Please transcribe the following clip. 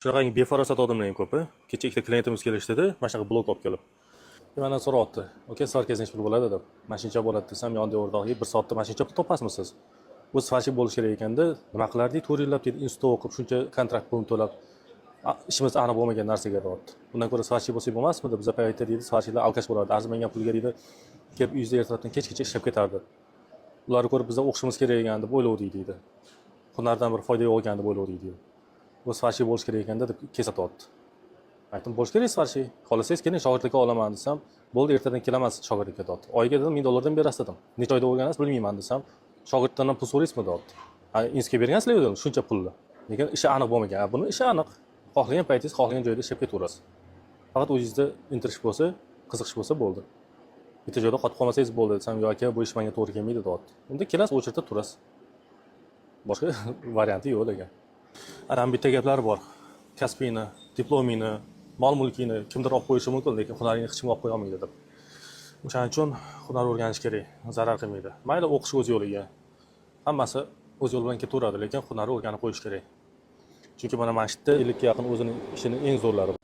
Shunaqangi befarosat odamlar ham ko'p. Kecha ikkita klientimiz kelishdida, mana shunaqa blok olib kelib. Mandan so'rayapti: "Aka, сварка ngiz nechi pul bo'ladi?" deb. "Mana shuncha bo'ladi", desam, yonida o'rtog'i: "Bir soatda mana shuncha pul topasizmi siz? O'zi сварщик bo'lish kerak ekanda, nima qilardik 4 yillab", deydi, "institutda o'qib, shuncha kontrakt pulini to'lab, ishimiz aniq bo'lmagan narsaga", deyapti. "Undan ko'ra сварщик bo'lsak bo'lmasmidi? Biza paytda", deydi, "сварщик lar алкаш bo'lardi, arzimagan pulga", deydi, "kelib uyingizda ertalabdan kechgacha ishlab ketardi. Ularni ko'rib biza o'qishimiz kerak ekan deb o'ylovdik", deydi. "Hunardan bir foyda yo'q ekan deb o'ylovdik", deydi. "Bu сварщик bo'lish kerak ekanda", deb kesatyapti. Aytdim: "Bo'lish kerak сварщик, xohlasangiz keling, shogirdlikka olaman", desam, "Bo'ldi, ertadan kelaman shogirdlikka", deyapti. "Oyiga", dedim, "1000 dollardan berasiz", dedim. "Necha oyda o'rganasiz, bilmayman", desam, "Shogirddan ham pul so'raysizmi?" deyapti. "Ha, institutga bergansizlar", dedim, "shuncha pulni, lekin ishi aniq bo'lmagan. Buni ishi aniq, xohlagan paytingiz, xohlagan joyda ishlab ketaverasiz, faqat o'zingizda intilish bo'lsa, qiziqish bo'lsa bo'ldi, bitta joyda qotib qolmasangiz bo'ldi", desam, "Yo'q, aka, bu ish menga to'g'ri kelmaydi", deyapti. Unda kelasiz, очередь da turasiz, boshqa varianti yo'q lekin. Ana bitta gaplari bor: kasbingni, diplomingni, mol mulkingni kimdir olib qo'yishi mumkin, lekin hunaringni hech kim olib qo'ya olmaydi deb. O'shaning uchun hunar o'rganish kerak, zarar qilmaydi. Mayli, o'qish o'z yo'liga, hammasi o'z yo'li bilan ketaveradi, lekin hunarni o'rganib qo'yish kerak, chunki mana shu yerda 50ga yaqin o'zini ishini eng zo'rlari.